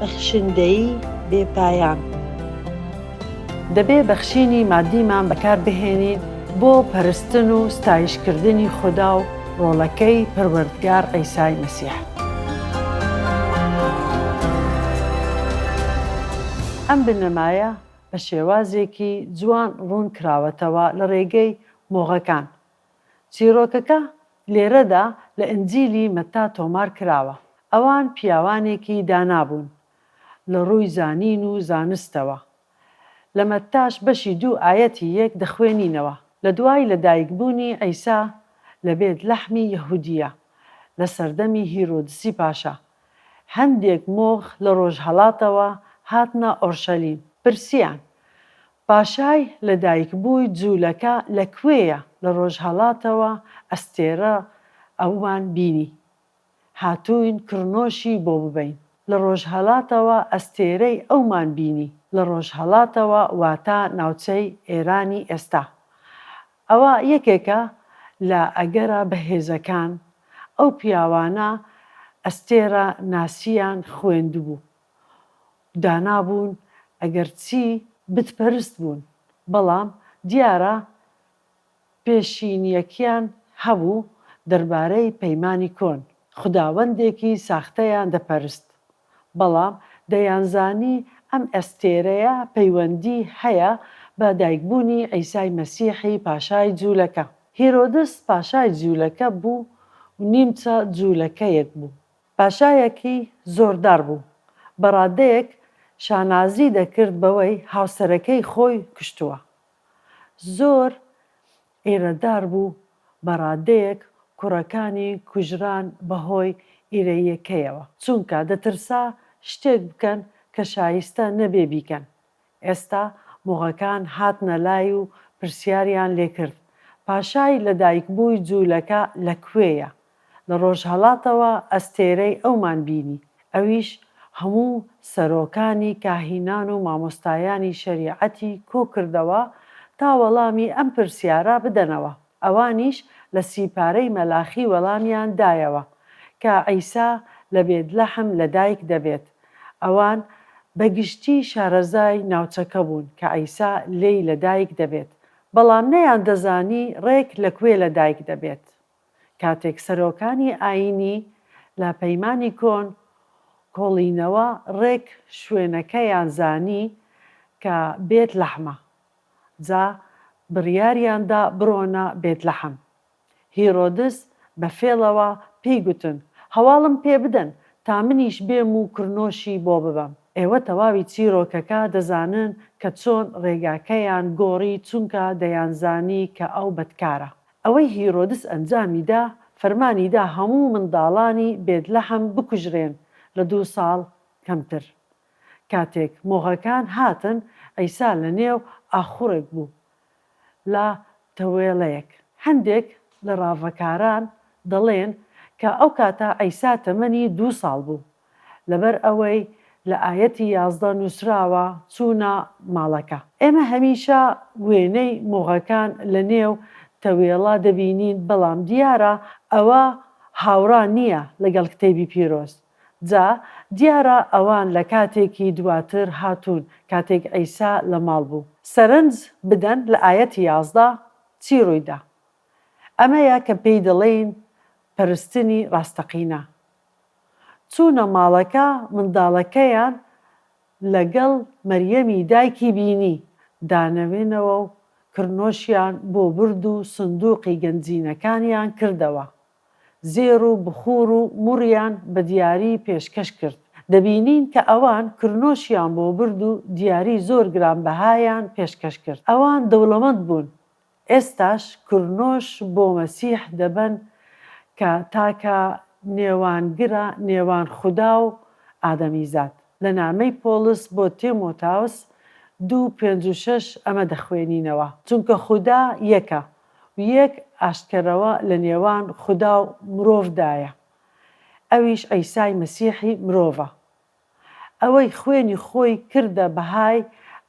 بەخشندەیی بێ پایان. دەبێ بەخشینی مادیمان بەکار بهێنین بۆ پەرستن و ستایشکردنی خودا و ڕۆڵەکەی پەروەردگار عیسای مەسیح. ئەم بنەمایە بە شێوازێکی جوان ڕوون کراوەتەوە لە ڕێگەی مۆغەکان. چیڕۆکەکە لێرەدا لە ئنجیلی مەتا تۆمار کراوە. ئەوان پیاوانێکی دانا بوون لە ڕووی زانین و زانستەوە. لە مەتاش بەشی دوو ئایەتی یەک دەخوێنینەوە. لە دوای لە دایک بوونی عیسا لە بێت لەحمی یەهودیە لە سەردەمی هیرۆدسی پاشا، هەندێک مۆغ لە ڕۆژهەڵاتەوە هاتنە ئۆرشەلیم، پرسیان، پاشای لە دایک بووی جوولەکە لە کوێیە؟ لە ڕۆژهەڵاتەوە ئەستێرە ئەومان بینی. هاتووین کڕنۆشی بۆ ببەین. لە ڕۆژهەلاتەوە ئەستێرەی ئەومان بینی. لە ڕۆژهەڵاتەوە واتە ناوچەی ئێرانی ئێستا. ئەوە یەکێکە لە ئەگەرە بەهێزەکان، ئەو پیاوانە ئەستێرە ناسییان خوێندبوو. دانا بوون، ئەگەرچی بتپەرست بوون، بەڵام دیارە پێشینیەکیان هەبوو دەربارەی پەیمانی کۆن، خوداوەندێکی ساختەیان دەپەرست، بەڵام دەیانزانی ئەم ئەستێرەیە پەیوەندی هەیە بە دایکبوونی عیسای مەسیحی پاشای جوولەکە. هیرۆدس پاشای جوولەکە بوو و نیمچە جوولەکەیەک بوو. پاشایەکی زۆردار بوو، بە ڕادەیەک شانازی دەکرد بەوەی هاوسەرەکەی خۆی کوشتووە. زۆر ئیرەدار بوو بە ڕادەیەک کوڕەکانی کوژران بەهۆی ئیرەییەکەیەوە چونکە دەترسا شتێک بکەن کە شایستە نەبێ بیکەن ئێستا مۆغەکان هاتنە لای و پرسیاریان لێکرد پاشای لەدایکبووی جوولەکە لەکوێیە لە ڕۆژهەڵاتەوە ئەستێرەی ئەومان بینی، ئەویش هەموو سەرۆکانی کاهینان و مامۆستایانی شەریعەتی کۆکردەوە تا وەڵامی ئەم پرسیارە بدەنەوە. ئەوانیش لە سیپارەی مەلاخی وەڵامیان دایەوە کە عیسا لە بێتلەحم لەدایک دەبێت. ئەوان بە گشتی شارەزای ناوچەکە بوون کە عیسا لێی لەدایک دەبێت، بەڵام نەیاندەزانی ڕێک لە کوێ لەدایک دەبێت. کاتێک سەرۆکانی ئایینی لە پەیمانی کۆن کۆڵینەوە ڕێک شوێنەکەیان زانی کە بێت لەحمە، جا بڕیاریان دا بڕۆنە بێت لەحم. هیڕۆدس بە فێڵەوە پێی گوتن، هەواڵم پێ بدەن تا منیش بێم و کڕنۆشی بۆ ببەم. ئێوە تەواوی چیرۆکەکە دەزانن کە چۆن ڕێگاکەیان گۆڕی چونکە دەیانزانی کە ئەو بەدکارە. ئەوەی هیرۆدس ئەنجامی دا، فەرمانی دا هەموو منداڵانی بێتلەحم بکوژرێن لە دوو ساڵ کەمتر. کاتێک مۆغەکان هاتن، عیسا لە نێو ئاخوڕێک بوو لە تەوێڵەیەک. هەندێک لە ڕاڤەکاران دەڵێن کە ئەو کاتە عیسا تەمەنی دوو ساڵ بوو. لەبەر ئەوەی لە ئایەتی 11 نووسراوە چوونە ماڵەکە. ئێمە هەمیشە وێنەی مۆغەکان لە نێو تەوێڵە دەبینین بەڵام دیارە ئەوە هاوڕا نییە لەگەڵ کتێبی پیرۆز. جا دیارە ئەوان لە کاتێکی دواتر هاتوون کاتێک عیسا لە ماڵ بوو. سەرنج بدەن لە ئایەتی 11 چی ڕوویدا. ئەمەیە کە پێی دەڵێین پەرستنی ڕاستەقینە. چوونە ماڵەکە منداڵەکەیان لەگەڵ مەریەمی دایکی بینی، دانەوێنەوە و کڕنۆشیان بۆ برد و سندوقی گەنجینەکانیان کردەوە، زێڕ و بخوور و موڕیان بە دیاری پێشکەش کرد. دەبینین کە ئەوان کڕنۆشیان بۆ برد و دیاری زۆر گرانبەهایان پێشکەش کرد. ئەوان دەوڵەمەند بوون، ئێستاش کڕنۆش بۆ مەسیح دەبەن کە تاکە نێوانگرە نێوان خودا و ئادەمیزاد. لە نامەی پۆڵس بۆ تێمۆتاوس دوو، پێنج و شەش ئەمە دەخوێنینەوە، چونکە خودا یەکە و یەک ئاشتکەرەوە لە نێوان خودا و مرۆڤدایە، ئەویش عیسای مەسیحی مرۆڤە، ئەوەی خوێنی خۆی کردە بەهای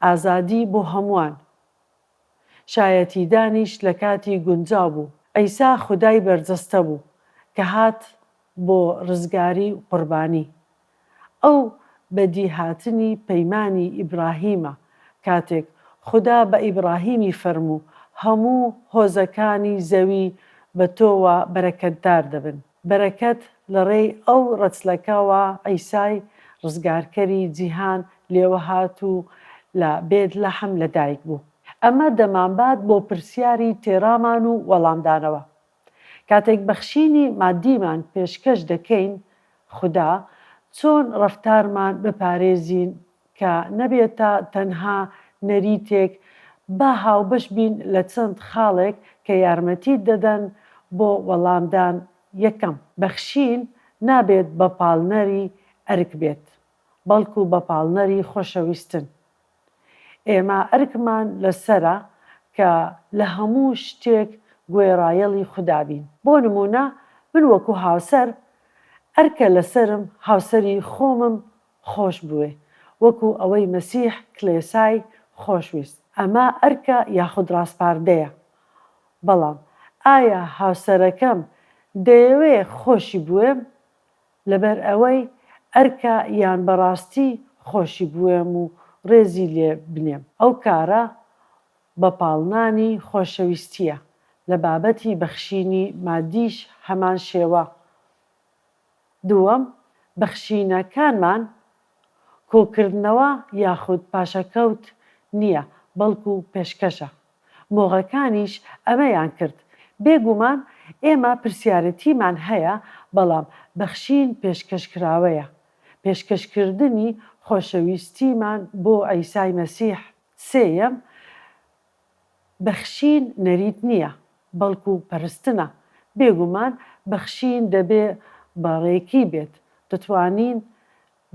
ئازادی بۆ هەمووان. شایەتیدانیش لە کاتی گونجاو بوو. عیسا خودای بەرجەستە بوو کە هات بۆ ڕزگاری و قوربانی. ئەو بەدیهاتنی پەیمانی ئیبراهیمە، کاتێک خودا بە ئیبراهیمی فەرموو، هەموو هۆزەکانی زەوی بە تۆوە بەرەکەتدار دەبن. بەرەکەت لە ڕێی ئەو ڕەچلەکەوە عیسای ڕزگارکەری جیهان لێوە هات و لە بێت لەحم لەدایک بوو. ئەمە دەمانبات بۆ پرسیاری تێڕامان و وەڵامدانەوە. کاتێک بەخشینی مادیمان پێشکەش دەکەین خودا، چۆن ڕەفتارمان بپارێزین کە نەبێتە تەنها نەریتێک، با هاوبەش بین لە چەند خاڵێک کە یارمەتیت دەدەن بۆ وەڵامدان، یەکەم، بەخشین نابێت بە پاڵنەری ئەرک بێت، بەڵکو بە پاڵنەری خۆشەویستن. ئێمە ئەرکمان لەسەرە کە لە هەموو شتێک گوێڕایەڵی خودا بین. بۆ نموونە من وەکو هاوسەر ئەرکە لەسەرم هاوسەری خۆمم خۆش بوێ وەکو ئەوەی مەسیح کلێسای خۆش ویست. ئەمە ئەرکە یاخود ڕاسپاردەیە. بەڵام ئایا هاوسەرەکەم دەیەوێ خۆشی بوێم؟ لەبەر ئەوەی ئەرکە یان بەڕاستی خۆشی بوێم و ڕێزی لێ بنێم. ئەو کارە بە پاڵنانی خۆشەویستییە. لە بابەتی بەخشینی مادیش هەمان شێوە. دووەم، بەخشینەکانمان کۆکردنەوە یاخود پاشەکەوت نییە، بەڵکو پێشکەشە. مۆغەکانیش ئەمەیان کرد. بێ گومان ئێمە پرسیارێتیمان هەیە، بەڵام بەخشین پێشکەشکراوەیە. پێشکەشکردنی خۆشەویستیمان بۆ عیسای مەسیح. سێیەم، بەخشین نەریت نییە، بەڵکو پەرستنە. بێگومان بەخشین دەبێ بە ڕێکی بێت. دەتوانین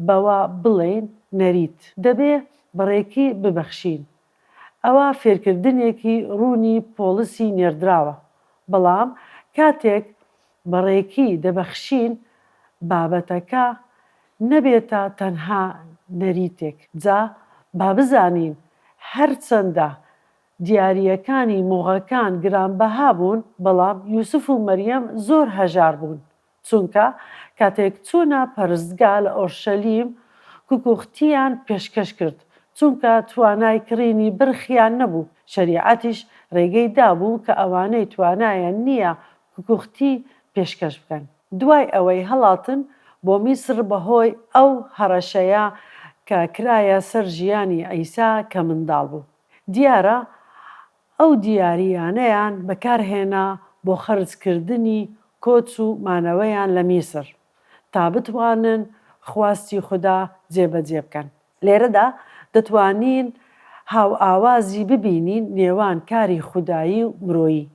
بەوە بڵێین نەریت. دەبێ بە ڕێکی ببەخشین. ئەوە فێرکردنێکی ڕوونی پۆڵسی نێردراوە. بەڵام کاتێک بە ڕێکی دەبەخشین، بابەتەکە نەبێتە تەنها نەریتێک. جا با بزانین هەرچەندە دیارییەکانی مۆغەکان گرانبەها بوون، بەڵام یوسف و مەریەم زۆر هەژار بوون. چونکە کاتێک چوونە پەرستگا لە ئۆرشەلیم کوکوختیان پێشکەش کرد، چونکە توانای کڕینی برخیان نەبوو، شەریعەتیش ڕێگەی دابوو کە ئەوانەی توانایان نییە کوکوختی پێشکەش بکەن. دوای ئەوەی هەڵاتن بۆ میسر بەهۆی ئەو هەڕەشەیە کە کرایە سەر ژیانی عیسا کە منداڵ بوو. دیارە ئەو دیارییانەیان بەکارهێنا بۆ خەرجکردنی کۆچ و مانەوەیان لە میسر تا بتوانن خواستی خودا جێبەجێ بکەن. لێرەدا دەتوانین هاوئاوازی ببینین نێوان کاری خودایی و مرۆیی.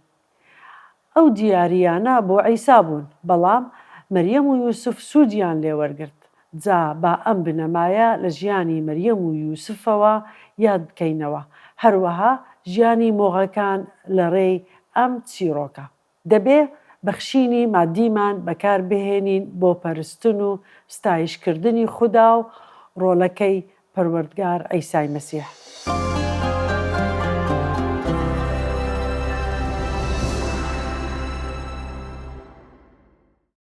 ئەو دیارییانە بۆ عیسا بوون، بەڵام مەریەم و یوسف سوودیان لێ وەرگرت. جا با ئەم بنەمایە لە ژیانی مەریەم و یوسفەوە یاد بکەینەوە، هەروەها ژیانی مۆغەکان لە ڕێی ئەم چیڕۆکە. دەبێ بەخشینی مادیمان بەکار بهێنین بۆ پەرستن و ستایشکردنی خودا و ڕۆڵەکەی پەروەردگار عیسای مەسیح.